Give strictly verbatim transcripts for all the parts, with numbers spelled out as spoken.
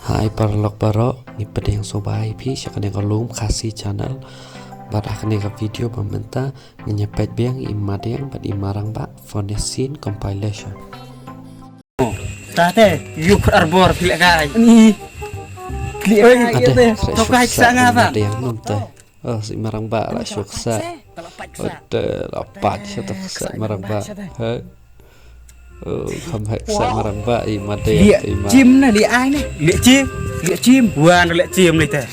Hai paralok baroh, ngi pdiang sngewbha ïa phi sha kane ka Lum Khasi Channel. Bad ha kane ka video ba mynta ngin ïa peit biang ïa i Madiang bad i Marangbah Funniest Scene Compilation. Ta te, yu khut arbor phi leh kai. Ni. Phi leh kai. Ade, te. To kai sa nga ba. Madiang num te. Oh, si Marangbah la shu ksa. Ode la pat sha ta ksa Marangbah. He. Oh, kham hek ksa Marangbah i Madiang i ma. Jim na li ai ne. Li Jim, li Jim. Wan li Jim li te.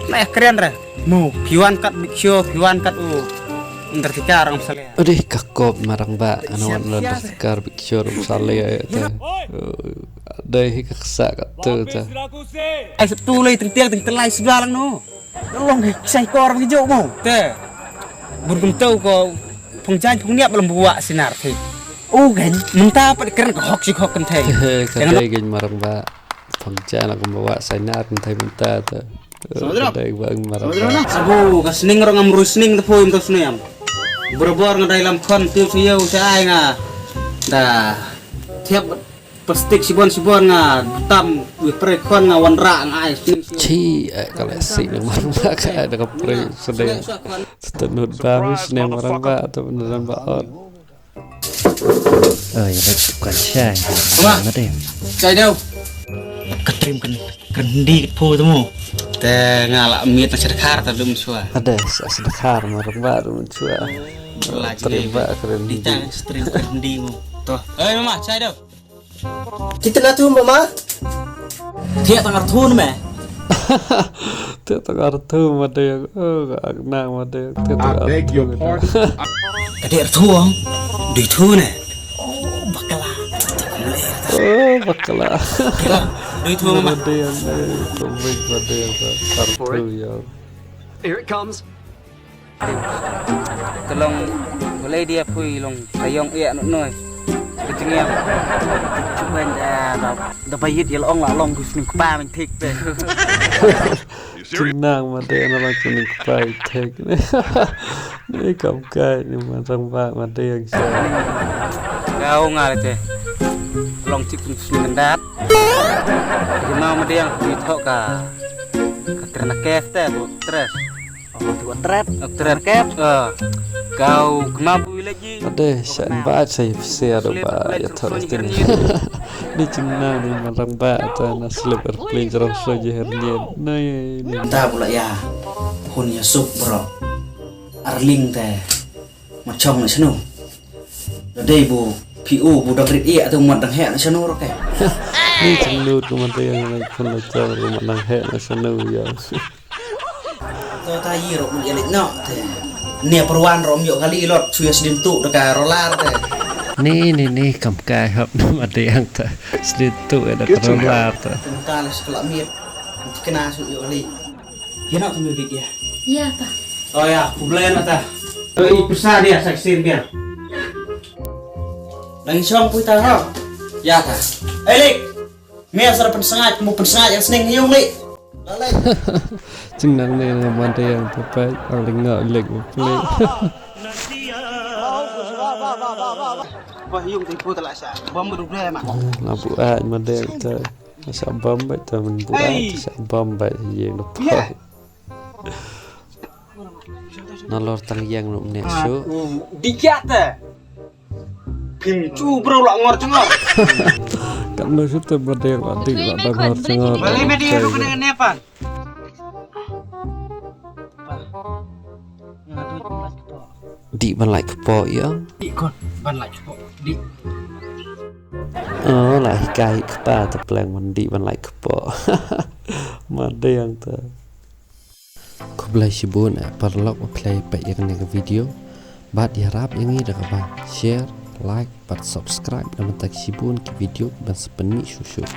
Na kren re. Mo, phi wan kat Big Show, phi wan kat u. Undertaker orang sale. Ode ka kop Marangbah, ana wan Undertaker Big Show orang sale te. Oh, dei hi ka ksa kat tu te. Ai sep tu lai teng tiang teng telai sudah lang no. Long ki sai kor ki jok mo. Te. Bur kum tau ko phong jan phong niap lam buak sinar thik. U gan mynta pat kren ka hok sik hok kan thai. Ka dei gan Marangbah. Phong jan la kum buak sinar kan thai mynta te. Ka dei ba Marangbah. Sabu ka sning rong am rui sning te poi mynta snem. Bor bor nga dai lam khon tiu siu sa ai nga. Da. Thiap plastik sibon sibon nga tam wi pre khon nga wan ra nga ai sning. Chi, eh, ka leh si nang man ka ai da ka pre sdei. Sta nud ba mi snem Marangbah ta beneran ba ot. Oh, ya bet bukan chai. Mama. Mate. Chai dau. Ka trim kan kan di kat phu tu mo. Te nga la miet na sedekar ta dum sua. Ade, sa sedekar Marangbah dum sua. La trim ba keren di. Di ta trim kan di mo. To. Hei mama, chai dau. Kitna thu mama? Thiah tang arthu me. Thiah tang arthu Madiang. Oh, ka akna Madiang. Thiah tang arthu. Ka dei arthu ong. Dei thu ne. Oh, bakla. Oh, bakla. Dei thu mama. Madiang ne. Komik Madiang. Arthu ya. Here it comes. Ka long, balei dia phui long, ka yong ïa noh noi. Ka jingïap. Chuban da, da, da bayit ïa long la long gus ning kpa meng thik te. Jingnang Madiang na long gus ning kpa thik. Ni kam kai ni Marangbah Madiang sa. Kau ngal te. Long chik pun gus ning dat. Kima Madiang phui thok ka. Ka tren na kef te, tu tres. Oh, tu tret. Tret. Kep. Kau kema bu lagi. Ade, shan ba sa sia do ba ya thor tin. Ni jingnang ni Marangbah ta na slip airplane jrong so je her nien. Nai ni. Da bula ya. Hun ya sup bro. Arling te. Ma chong na shanu. Da dei bu P O bu dang rit ïa tu mat dang heh na shanu ro ke. Ni chang lut ko Madiang na khun la chong ko mat dang heh na shanu ya. To ta yi ro mun ïa leit noh te. Ne perwan ro ym ïoh kali lot shu ïa sdin tu da ka rolar te. Ni ni ni kam kai hap na Madiang ta. Sdin tu da ka rolar ta. Tengkal sekolah miet. Kena shu ïoh kali. Ïa noh tu miet ïa. Ïa ta. Oh ïa, khublei noh ta. Oi pisa dia saksi dia. Dang shong pui ta ha. Ïa ta. Elik. Mia sar pynsngaid, mu pynsngaid ïa sning hiung li. Lalai. Jingnang ne na Madiang papai, ang leng ngau lek papai. Ba hiung te pu ta la sa. Bam du bre ma. Na bu ai Madiang ta. Sa bam bai ta men bu ai ta sa bam bai hiung na pai. Nalor tang ïeng ruh mne shu. Dikya te. Phim chu bro la ngor chngor. Kan no shu te Madiang la dik la dang ngor chngor. Bale me di ruh ne ne pan. Di ban lai kpo ïa. Di kon ban lai kpo. Di. Oh, la hikai kpa te pleng man di ban lai kpo. Madiang te. Khublei shibun eh paralok ba phi la peit ïa kane ka video. Bad ïarap ïa ngi da kaba share, like bad subscribe na bynta ki shibun ki video ban sa pynmih shuh shuh.